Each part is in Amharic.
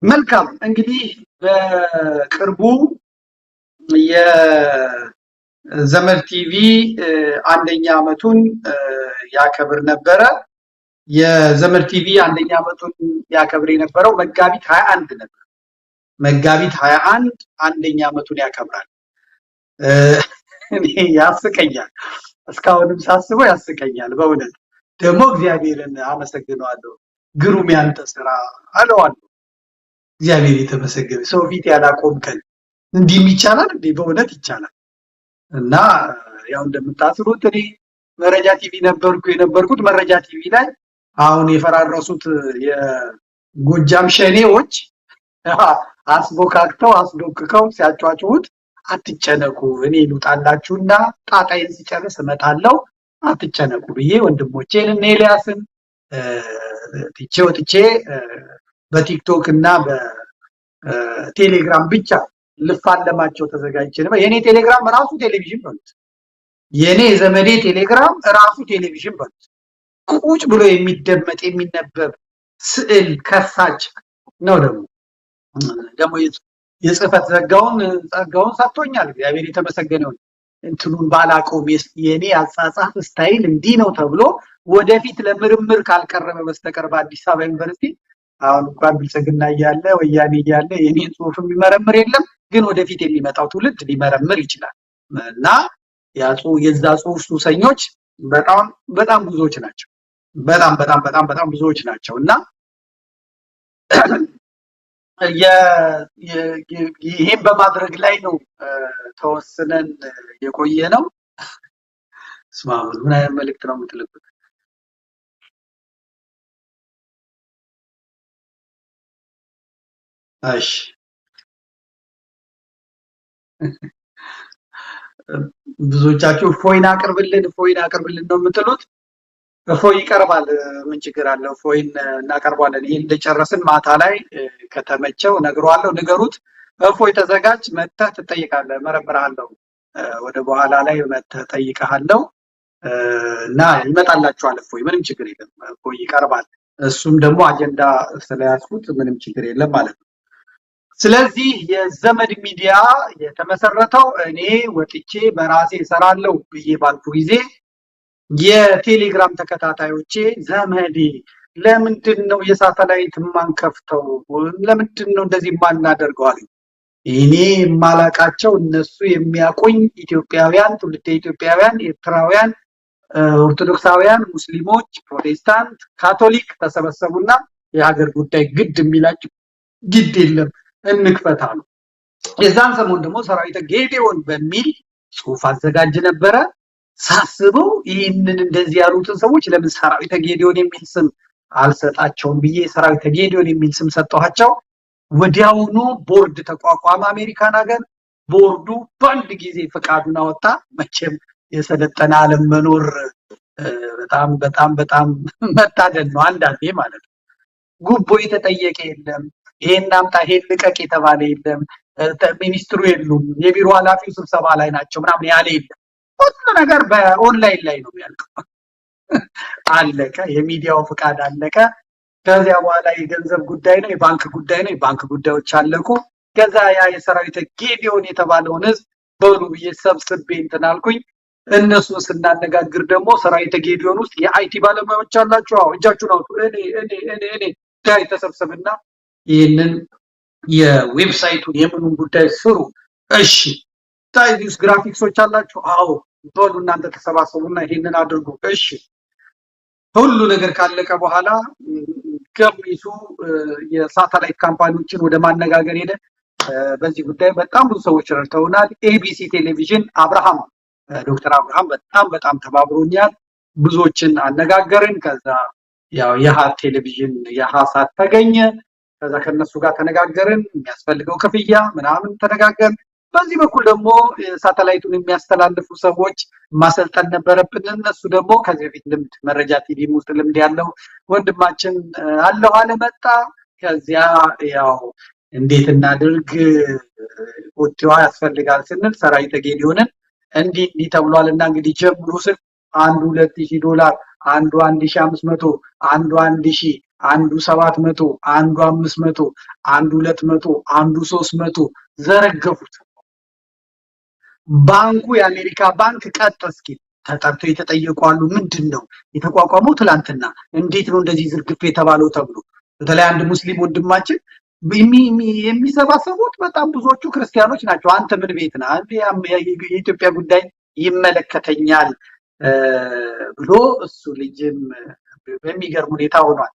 መልካም፣ እንግዲህ በቅርቡ የዘመድ ቲቪ አንደኛ ዓመቱን ያከብር ነበረ። የዘመድ ቲቪ አንደኛ ዓመቱን ያከብር የነበረው መጋቢት 21 ነበር። መጋቢት 21 አንደኛ ዓመቱን ያከብራል። እኔ ያስቀኛል፣ እስካሁንም ሳስበው ያስቀኛል። በእውነት ደግሞ እግዚአብሔርን አመሰግነዋለሁ። ግሩም ያንተ ስራ አለዋለሁ። እግዚአብሔር የተመሰገነ፣ ሰው ፊት ያላቆምከን እንዲህም ይቻላል እንዴ? በእውነት ይቻላል። እና ያው እንደምታስሩት እኔ መረጃ ቲቪ ነበርኩ የነበርኩት። መረጃ ቲቪ ላይ አሁን የፈራረሱት የጎጃም ሸኔዎች አስቦካክተው አስዶክከው ሲያጫጩሁት አትጨነቁ፣ እኔ ልውጣላችሁና ጣጣዬን ሲጨርስ እመጣለሁ፣ አትጨነቁ ብዬ ወንድሞቼን እነ ኤልያስን ትቼ ወጥቼ በቲክቶክ እና በቴሌግራም ብቻ ልፋለማቸው ተዘጋጅቼ ነበር። የኔ ቴሌግራም ራሱ ቴሌቪዥን በሉት፣ የኔ ዘመዴ ቴሌግራም ራሱ ቴሌቪዥን በሉት። ቁጭ ብሎ የሚደመጥ የሚነበብ ስዕል ከሳች ነው። ደግሞ የጽህፈት ጸጋውን ሰጥቶኛል። እግዚአብሔር የተመሰገነው። እንትኑን ባላቀውም የኔ አጻጻፍ style እንዲህ ነው ተብሎ ወደፊት ለምርምር ካልቀረበ በስተቀር በአዲስ አበባ ዩኒቨርሲቲ፣ አሁን እንኳን ብልጽግና እያለ ወያኔ እያለ የኔን ጽሁፍ የሚመረምር የለም። ግን ወደፊት የሚመጣው ትውልድ ሊመረምር ይችላል እና የዛ ጽሁፍ ሱሰኞች በጣም በጣም ብዙዎች ናቸው። በጣም በጣም በጣም በጣም ብዙዎች ናቸው። እና ይሄን በማድረግ ላይ ነው ተወስነን የቆየ ነው። ስማ፣ ምን አይነት መልእክት ነው የምትልኩት? እሺ፣ ብዙዎቻችሁ እፎይን አቅርብልን፣ እፎይን አቅርብልን ነው የምትሉት። እፎይ ይቀርባል። ምን ችግር አለው? እፎይን እናቀርባለን። ይሄን እንደጨረስን ማታ ላይ ከተመቸው እነግረዋለሁ። ንገሩት። እፎይ ተዘጋጅ፣ መጥተህ ትጠይቃለህ። እመረምርሃለሁ። ወደ በኋላ ላይ መጥተህ እጠይቅሃለሁ እና ይመጣላችኋል። እፎይ ምንም ችግር የለም። እፎይ ይቀርባል። እሱም ደግሞ አጀንዳ ስለያዝኩት ምንም ችግር የለም ማለት ነው። ስለዚህ የዘመድ ሚዲያ የተመሰረተው እኔ ወጥቼ በራሴ እሰራለሁ ብዬ ባልኩ ጊዜ የቴሌግራም ተከታታዮቼ ዘመዴ ለምንድን ነው የሳተላይት የማንከፍተው? ለምንድን ነው እንደዚህ የማናደርገው አሉኝ። እኔ የማላቃቸው እነሱ የሚያውቁኝ ኢትዮጵያውያን፣ ትውልደ ኢትዮጵያውያን፣ ኤርትራውያን፣ ኦርቶዶክሳውያን፣ ሙስሊሞች፣ ፕሮቴስታንት፣ ካቶሊክ ተሰበሰቡና የሀገር ጉዳይ ግድ የሚላቸው ግድ የለም እንክፈት አሉ። የዛን ሰሞን ደግሞ ሰራዊተ ጌዴዎን በሚል ጽሁፍ አዘጋጅ ነበረ። ሳስበው ይህንን እንደዚህ ያሉትን ሰዎች ለምን ሰራዊተ ጌዴዎን የሚል ስም አልሰጣቸውም ብዬ ሰራዊተ ጌዴዎን የሚል ስም ሰጠኋቸው። ወዲያውኑ ቦርድ ተቋቋመ አሜሪካን ሀገር። ቦርዱ በአንድ ጊዜ ፈቃዱን አወጣ። መቼም የሰለጠነ ዓለም መኖር በጣም በጣም በጣም መታደል ነው አንዳንዴ ማለት ነው። ጉቦ የተጠየቀ የለም። ይሄን አምጣ ይሄን ልቀቅ የተባለ የለም። ሚኒስትሩ የሉም፣ የቢሮ ኃላፊው ስብሰባ ላይ ናቸው ምናምን ያለ የለም። ሁሉ ነገር በኦንላይን ላይ ነው የሚያልቀው። አለቀ። የሚዲያው ፍቃድ አለቀ። ከዚያ በኋላ የገንዘብ ጉዳይ ነው፣ የባንክ ጉዳይ ነው። የባንክ ጉዳዮች አለቁ። ከዛ ያ የሰራዊተ ጌዲዮን የተባለውን ህዝብ በሉ ብዬ ሰብስቤ እንትን አልኩኝ። እነሱን ስናነጋግር ደግሞ ሰራዊተ ጌዲዮን ውስጥ የ IT ባለሙያዎች አላችሁ? አዎ፣ እጃችሁን አውጡ። እኔ እኔ እኔ እኔ። ዳይ ተሰብሰብና ይህንን የ website ኡን የምኑን ጉዳይ ስሩ። እሺ፣ ታይዚስ ግራፊክሶች አላችሁ? አዎ፣ በሉ እናንተ ተሰባሰቡና ይህንን አድርጉ። እሺ፣ ሁሉ ነገር ካለቀ በኋላ ገሚሱ የሳተላይት company ዎችን ወደ ማነጋገር ሄደ። በዚህ ጉዳይ በጣም ብዙ ሰዎች ረድተውናል። ኤቢሲ ቴሌቪዥን አብርሃም፣ ዶክተር አብርሃም በጣም በጣም ተባብሮኛል። ብዙዎችን አነጋገርን። ከዛ ያው የሃ ቴሌቪዥን የሃሳት ተገኘ። ከዛ ከነሱ ጋር ተነጋገርን። የሚያስፈልገው ክፍያ ምናምን ተነጋገርን። በዚህ በኩል ደግሞ ሳተላይቱን የሚያስተላልፉ ሰዎች ማሰልጠን ነበረብን። እነሱ ደግሞ ከዚህ በፊት ልምድ መረጃ ቲቪ ውስጥ ልምድ ያለው ወንድማችን አለው አለ መጣ። ከዚያ ያው እንዴት እናድርግ ወጥዋ ያስፈልጋል ስንል ሰራዊተ ጌዲዮንን እንዲህ እንዲህ ተብሏል እና እንግዲህ ጀምሩ ስል አንዱ $2000፣ አንዱ 1500፣ አንዱ 1000 አንዱ 700፣ አንዱ 500፣ አንዱ 200፣ አንዱ 300 ዘረገፉት። ባንኩ የአሜሪካ ባንክ ቀጥ እስኪል ተጠርተው የተጠየቁ አሉ። ምንድን ነው የተቋቋመው ትላንትና እንዴት ነው እንደዚህ ዝርግፍ የተባለው ተብሎ በተለይ አንድ ሙስሊም ወንድማችን የሚሰባሰቡት በጣም ብዙዎቹ ክርስቲያኖች ናቸው። አንተ ምን ቤት ነህ? የኢትዮጵያ ጉዳይ ይመለከተኛል ብሎ እሱ ልጅም በሚገርም ሁኔታ ሆኗል።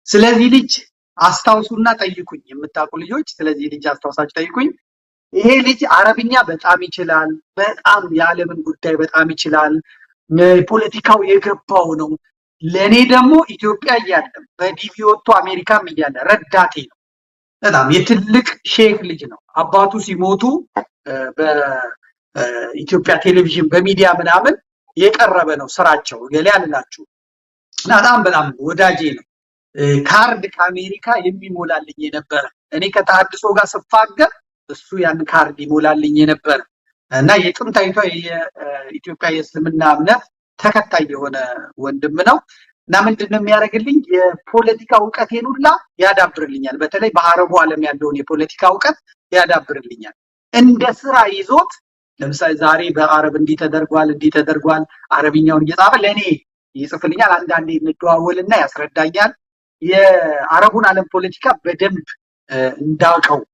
ስለዚህ ልጅ አስታውሱና ጠይቁኝ፣ የምታውቁ ልጆች ስለዚህ ልጅ አስታውሳችሁ ጠይቁኝ። ይሄ ልጅ አረብኛ በጣም ይችላል። በጣም የዓለምን ጉዳይ በጣም ይችላል። ፖለቲካው የገባው ነው። ለእኔ ደግሞ ኢትዮጵያ እያለ በ DV ወጥቶ አሜሪካም እያለ ረዳቴ ነው። በጣም የትልቅ ሼክ ልጅ ነው። አባቱ ሲሞቱ በኢትዮጵያ ቴሌቪዥን በሚዲያ ምናምን የቀረበ ነው ስራቸው። ገሌ አልላችሁ እና በጣም በጣም ወዳጄ ነው። ካርድ ከአሜሪካ የሚሞላልኝ የነበረ፣ እኔ ከተሐድሶ ጋር ስፋገር እሱ ያን ካርድ ይሞላልኝ የነበረ እና የጥንታዊቷ የኢትዮጵያ የእስልምና እምነት ተከታይ የሆነ ወንድም ነው። እና ምንድን ነው የሚያደርግልኝ? የፖለቲካ እውቀቴን ሁላ ያዳብርልኛል። በተለይ በአረቡ ዓለም ያለውን የፖለቲካ እውቀት ያዳብርልኛል። እንደ ስራ ይዞት ለምሳሌ ዛሬ በአረብ እንዲህ ተደርጓል፣ እንዲህ ተደርጓል፣ አረብኛውን እየጻፈ ለእኔ ይጽፍልኛል። አንዳንዴ እንደዋወልና ያስረዳኛል። የአረቡን ዓለም ፖለቲካ በደንብ እንዳውቀው ነው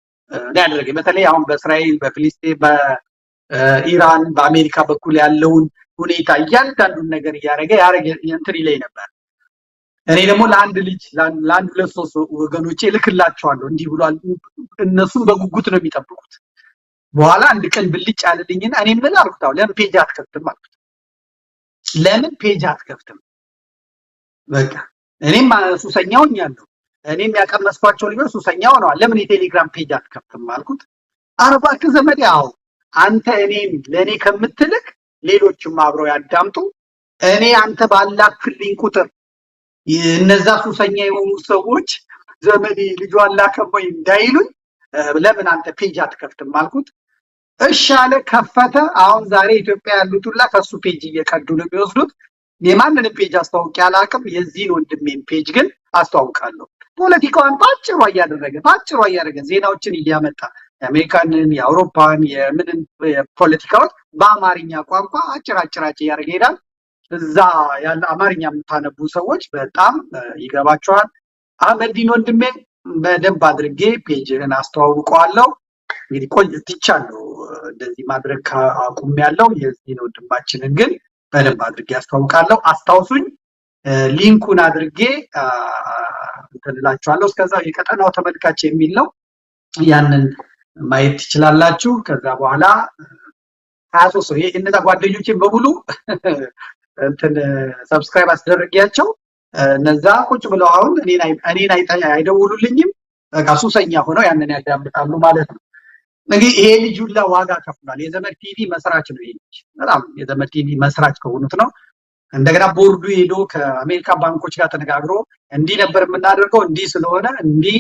ያደረገኝ። በተለይ አሁን በእስራኤል፣ በፍልስጤም፣ በኢራን፣ በአሜሪካ በኩል ያለውን ሁኔታ እያንዳንዱን ነገር እያደረገ ያረገ እንትን ይለኝ ነበር። እኔ ደግሞ ለአንድ ልጅ ለአንድ ሁለት ሶስት ወገኖቼ እልክላቸዋለሁ፣ እንዲህ ብሏል። እነሱም በጉጉት ነው የሚጠብቁት። በኋላ አንድ ቀን ብልጭ አለልኝና እኔ ምን አልኩት፣ አሁን ለምን page አትከፍትም አልኩት። ለምን page አትከፍትም? በቃ እኔም ሱሰኛ ሆኛለሁ። እኔም ያቀመስኳቸው ልጆች ሱሰኛ ሆነዋል። ለምን የቴሌግራም page አትከፍትም አልኩት። ኧረ እባክህ ዘመዴ፣ አዎ አንተ እኔም ለእኔ ከምትልክ ሌሎችም አብረው ያዳምጡ። እኔ አንተ ባላክልኝ ቁጥር እነዛ ሱሰኛ የሆኑ ሰዎች ዘመዴ ልጇ አላከም ወይ እንዳይሉኝ ለምን አንተ page አትከፍትም አልኩት። እሺ አለ፣ ከፈተ። አሁን ዛሬ ኢትዮጵያ ያሉት ሁላ ከሱ page እየቀዱ ነው የሚወስዱት። የማንንም page አስተዋውቄ አላውቅም። የዚህን ወንድሜን page ግን አስተዋውቃለሁ። ፖለቲካዋን ባጭሯ እያደረገ ባጭሯ እያደረገ ዜናዎችን እያመጣ የአሜሪካንን፣ የአውሮፓን፣ የምንን ፖለቲካዎች በአማርኛ ቋንቋ አጭር አጭር አጭር እያደረገ ይሄዳል። እዛ ያለ አማርኛ የምታነቡ ሰዎች በጣም ይገባቸዋል። አህመዲን ወንድሜ በደንብ አድርጌ page ህን አስተዋውቀዋለሁ። እንግዲህ ቆይ ትቻለሁ፣ እንደዚህ ማድረግ አቁሜያለሁ። የዚህን ወንድማችንን ግን በደንብ አድርጌ አስተዋውቃለሁ። አስታውሱኝ፣ link ኡን አድርጌ እንትን እላችኋለሁ። እስከዛ የቀጠናው ተመልካች የሚል ነው፣ ያንን ማየት ትችላላችሁ። ከዛ በኋላ 23 ሰው ይሄ እነዛ ጓደኞቼን በሙሉ እንትን subscribe አስደርጊያቸው እነዛ ቁጭ ብለው አሁን እኔን አይደውሉልኝም። በቃ ሱሰኛ ሆነው ያንን ያዳምጣሉ ማለት ነው። እንግዲህ ይሄ ልጅ ሁላ ዋጋ ከፍሏል። የዘመድ ቲቪ መስራች ነው ይሄ ልጅ። በጣም የዘመድ ቲቪ መስራች ከሆኑት ነው። እንደገና ቦርዱ ሄዶ ከአሜሪካ ባንኮች ጋር ተነጋግሮ እንዲህ ነበር የምናደርገው፣ እንዲህ ስለሆነ እንዲህ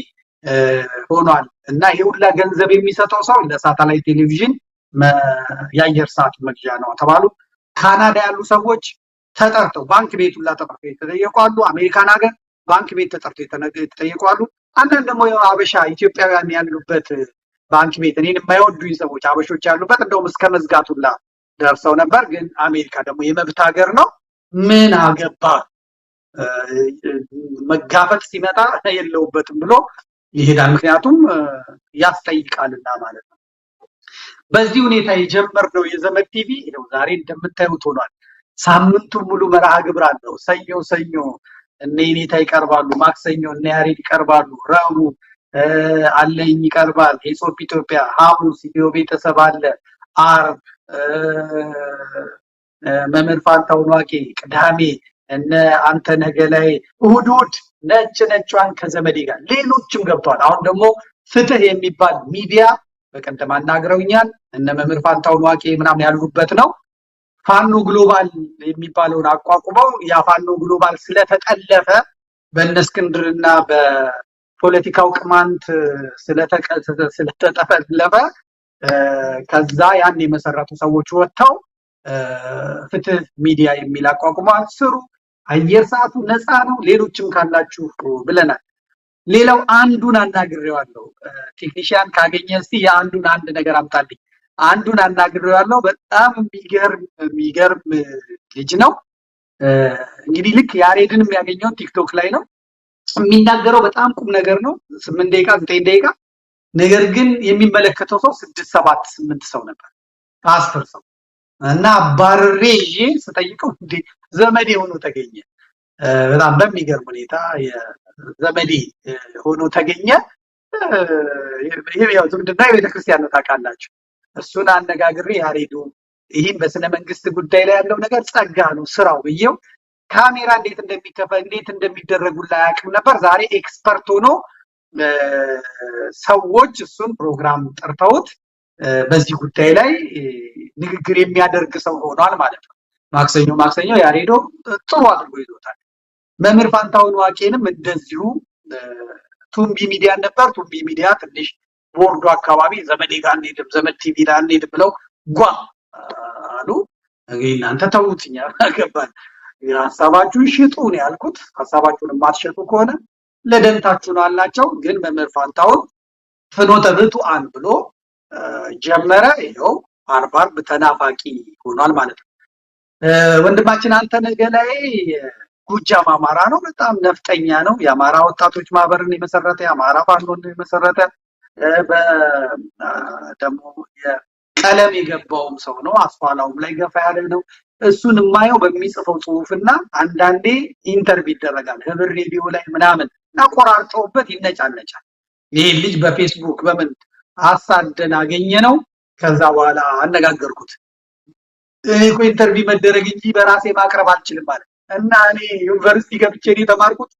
ሆኗል እና ይሄ ሁላ ገንዘብ የሚሰጠው ሰው ለሳተላይት ቴሌቪዥን የአየር ሰዓት መግዣ ነው ተባሉ። ካናዳ ያሉ ሰዎች ተጠርተው ባንክ ቤት ሁላ ተጠርተው የተጠየቁ አሉ። አሜሪካን ሀገር ባንክ ቤት ተጠርተው የተጠየቁ አሉ። አንዳንድ ደግሞ አበሻ ኢትዮጵያውያን ያሉበት ባንክ ቤት እኔን የማይወዱኝ ሰዎች አበሾች ያሉበት እንደውም እስከ መዝጋት ሁላ ደርሰው ነበር። ግን አሜሪካ ደግሞ የመብት ሀገር ነው። ምን አገባ መጋፈጥ ሲመጣ የለውበትም ብሎ ይሄዳል። ምክንያቱም ያስጠይቃልና ማለት ነው። በዚህ ሁኔታ የጀመርነው የዘመድ ቲቪ ይኸው ዛሬ እንደምታዩት ሆኗል። ሳምንቱን ሙሉ መርሃ ግብር አለው። ሰኞ ሰኞ እነ የኔታ ይቀርባሉ፣ ማክሰኞ እነ ያሬድ ይቀርባሉ፣ ረቡዕ አለኝ ይቀርባል፣ ሄሶፕ ኢትዮጵያ፣ ሐሙስ ኢትዮ ቤተሰብ አለ፣ ዓርብ መምህር ፋንታሁን ዋቄ፣ ቅዳሜ እነ አንተነህ ገላዬ፣ እሑድ እሑድ ነጭ ነጯን ከዘመዴ ጋር ሌሎችም ገብተዋል። አሁን ደግሞ ፍትህ የሚባል ሚዲያ በቀደም አናግረውኛል። እነ መምህር ፋንታሁን ዋቄ ምናምን ያሉበት ነው። ፋኖ ግሎባል የሚባለውን አቋቁመው ያ ፋኖ ግሎባል ስለተጠለፈ በእነ እስክንድርና በፖለቲካው ቅማንት ስለተጠለፈ ከዛ ያን የመሰረቱ ሰዎች ወጥተው ፍትህ ሚዲያ የሚል አቋቁመዋል። ስሩ። አየር ሰዓቱ ነፃ ነው። ሌሎችም ካላችሁ ብለናል። ሌላው አንዱን አናግሬዋለሁ። ቴክኒሽያን ካገኘ እስቲ የአንዱን አንድ ነገር አምጣልኝ። አንዱን አናግሬዋለሁ። በጣም የሚገርም የሚገርም ልጅ ነው። እንግዲህ ልክ ያሬድን የሚያገኘው ቲክቶክ ላይ ነው የሚናገረው። በጣም ቁም ነገር ነው። 8 ደቂቃ፣ 9 ደቂቃ። ነገር ግን የሚመለከተው ሰው ስድስት፣ ሰባት፣ ስምንት ሰው ነበር፣ 10 ሰው። እና አባርሬ ይዤ ስጠይቀው እንዴ ዘመዴ ሆኖ ተገኘ። በጣም በሚገርም ሁኔታ ዘመዴ ሆኖ ተገኘ። ይሄ ያው ዝምድና የቤተክርስቲያን ነው ታውቃላችሁ። እሱን አነጋግሬ ያሬዱ ይህም በስነ መንግስት ጉዳይ ላይ ያለው ነገር ጸጋ ነው ስራው ብዬው ካሜራ እንዴት እንደሚከፈ እንዴት እንደሚደረጉላ አያውቅም ነበር። ዛሬ expert ሆኖ ሰዎች እሱን ፕሮግራም ጠርተውት በዚህ ጉዳይ ላይ ንግግር የሚያደርግ ሰው ሆኗል ማለት ነው። ማክሰኞ ማክሰኞ ያሬዶ ጥሩ አድርጎ ይዞታል። መምህር ፋንታሁን ዋቄንም እንደዚሁ ቱምቢ ሚዲያ ነበር። ቱምቢ ሚዲያ ትንሽ ቦርዱ አካባቢ ዘመዴ ጋር አንሄድም፣ ዘመድ ቲቪ ጋር አንሄድም ብለው ጓ አሉ። እንግዲህ እናንተ ተዉት፣ እኛ ገባን። ሀሳባችሁን ሽጡ ነው ያልኩት። ሀሳባችሁን የማትሸጡ ከሆነ ለደንታችሁ ነው አልናቸው። ግን መምህር ፋንታሁን ፍኖተ ርቱዓን ብሎ ጀመረ። ይኸው ዓርብ ዓርብ ተናፋቂ ሆኗል ማለት ነው። ወንድማችን አንተነህ ገላዬ ጎጃም አማራ ነው። በጣም ነፍጠኛ ነው። የአማራ ወጣቶች ማህበርን የመሰረተ፣ የአማራ ፋኖን የመሰረተ፣ ደግሞ ቀለም የገባውም ሰው ነው። አስኳላውም ላይ ገፋ ያለ ነው። እሱን የማየው በሚጽፈው ጽሁፍና አንዳንዴ interview ይደረጋል ህብር ሬዲዮ ላይ ምናምን እና ቆራርጠውበት ይነጫነጫል። ይሄ ልጅ በፌስቡክ በምን አሳደን አገኘ ነው። ከዛ በኋላ አነጋገርኩት። እኔ እኮ interview መደረግ እንጂ በራሴ ማቅረብ አልችልም ማለት እና እኔ ዩኒቨርሲቲ ገብቼ እኔ የተማርኩት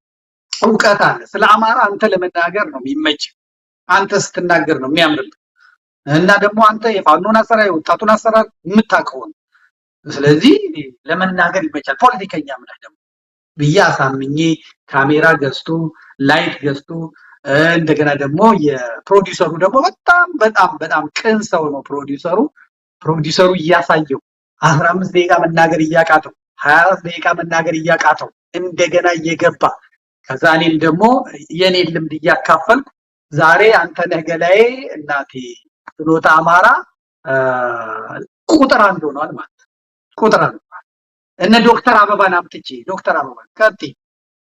እውቀት አለ። ስለ አማራ አንተ ለመናገር ነው የሚመች፣ አንተ ስትናገር ነው የሚያምርብህ። እና ደግሞ አንተ የፋኖን አሰራር የወጣቱን አሰራር የምታውቀው ነው። ስለዚህ ለመናገር ይመቻል። ፖለቲከኛ ምነህ ደግሞ ብዬ አሳምኜ ካሜራ ገዝቶ light ገዝቶ እንደገና ደግሞ የፕሮዲውሰሩ ደግሞ በጣም በጣም በጣም ቅን ሰው ነው ፕሮዲውሰሩ። ፕሮዲውሰሩ እያሳየው 15 ደቂቃ መናገር እያቃተው፣ 24 ደቂቃ መናገር እያቃተው እንደገና እየገባ ከዛ እኔም ደግሞ የኔን ልምድ እያካፈልኩ ዛሬ አንተነህ ገላዬ እናቴ ፍኖተ አማራ ቁጥር አንድ ሆኗል ማለት ነው። ቁጥር አንድ እነ ዶክተር አበባን አምጥቼ ዶክተር አበባን ቀጥይ፣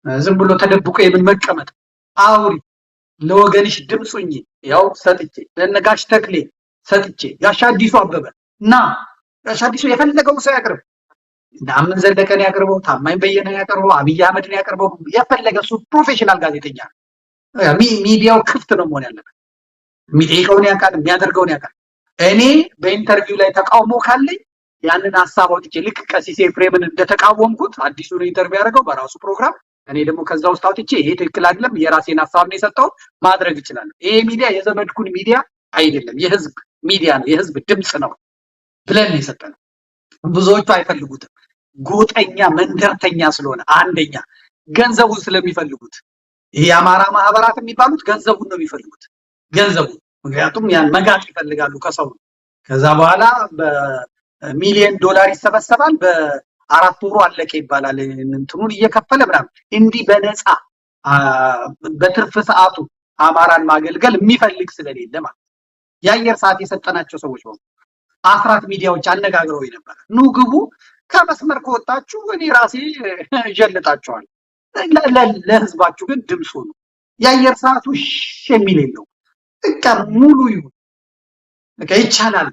ዝም ብሎ ተደብቆ የምን መቀመጥ፣ አውሪ፣ ለወገንሽ ድምፁኝ ያው ሰጥቼ፣ ለነ ጋሽ ተክሌ ሰጥቼ፣ ጋሽ አዲሱ አበበ እና ጋሽ አዲሱ የፈለገውን ሰው ያቅርብ፣ ነአምን ዘለቀን ያቅርበው፣ ታማኝ በየነን ያቅርበው፣ አብይ አህመድን ያቅርበው፣ የፈለገ እሱ professional ጋዜጠኛ ነው። ሚዲያው ክፍት ነው መሆን ያለበት። የሚጠይቀውን ያውቃል፣ የሚያደርገውን ያውቃል። እኔ በ interview ላይ ተቃውሞ ካለኝ ያንን ሀሳብ አውጥቼ ልክ ቀሲስ ኤፍሬምን እንደተቃወምኩት አዲሱን interview ያደረገው በራሱ ፕሮግራም እኔ ደግሞ ከዛ ውስጥ አውጥቼ ይሄ ትክክል አይደለም የራሴን ሀሳብ ነው የሰጠሁት ማድረግ እችላለሁ። ይሄ ሚዲያ የዘመድኩን ሚዲያ አይደለም፣ የህዝብ ሚዲያ ነው፣ የህዝብ ድምፅ ነው ብለን ነው የሰጠነው። ብዙዎቹ አይፈልጉትም። ጎጠኛ መንደርተኛ ስለሆነ አንደኛ ገንዘቡን ስለሚፈልጉት ይሄ የአማራ ማህበራት የሚባሉት ገንዘቡን ነው የሚፈልጉት፣ ገንዘቡን። ምክንያቱም ያን መጋጥ ይፈልጋሉ ከሰው። ከዛ በኋላ በሚሊዮን ዶላር ይሰበሰባል፣ በአራት ወሩ አለቀ ይባላል። እንትኑን እየከፈለ ምናምን እንዲህ በነፃ በትርፍ ሰዓቱ አማራን ማገልገል የሚፈልግ ስለሌለ ማለት የአየር ሰዓት የሰጠናቸው ሰዎች ነው። አስራት ሚዲያዎች አነጋግረው ነበር። ኑ ግቡ፣ ከመስመር ከወጣችሁ እኔ ራሴ እጀልጣችኋለሁ። ለህዝባችሁ ግን ድምፅ ሁኑ። የአየር ሰዓቱ እሺ የሚል የለውም። በቃ ሙሉ ይሁን። በቃ ይቻላል።